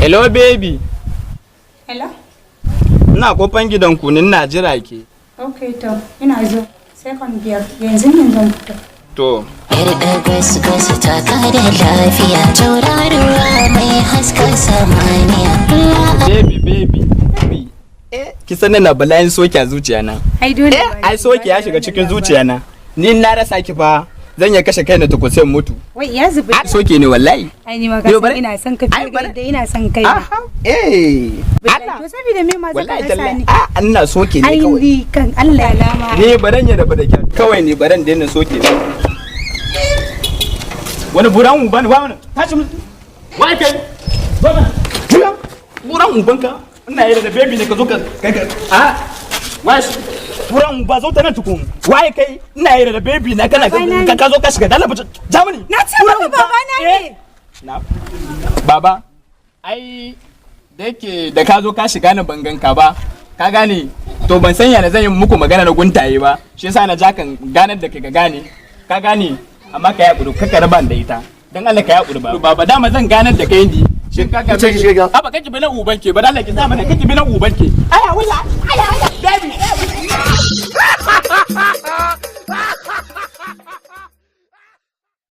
Hello, baby. Hello? Ina kofan gidan ku, ina jira ke. Ok, to, ina zo. Second 5, yanzu nan zan fito. To. Yar gwas taka da lafiya, tauraruwa mai haska samaniya. Baby, baby. Baby. Eh, ki san na bala'in soki a zuciya na. Ai dole. Eh, ai soki ya shiga cikin zuciya na. Ni na rasa ki fa, zan iya kashe kaina tukun sai in mutu. Wai ya zubi. Ai soki ne wallahi. Ai ni ma ka Yo, san ina son ka ai, fiye da ina son kai. Aha. Eh. Allah. To, saboda me ma zaka Wallahi rasa tallahi. ni? A, ina soke ne Ai kawai. ni kan Allah ya lama. Ni baran ya rabu da kyau. Kawai ni baran daina soke. Wani buran uban wa wani tashi mu. Wai kai. Zo nan. Juya. Buran ubanka. Ina yi da baby ne ka zo ka kai ka a. Wai buran uba, zo ta nan tukun. Wai kai, ina yi da baby na kana Babana ne. ka zo ka shiga dala Germany. Na ce maka babana ne. Na. Baba, ai da yake da ka zo ka shiga ni ban ganka ba, ka gane, to ban san yana zan yi muku magana na guntaye ba, shi yasa na ja kan ganar da kai ka gane, ka gane, amma ka yaƙuri ka raba da ita. Dan Allah ka yaƙuri ba. Baba, dama zan ganar da kai ni. Shin ka ga Wuce ki shiga. Aba kake bi na uban ke, ba dan Allah ki sa mana kake bi na uban ke. Aya wala, aya aya, baby.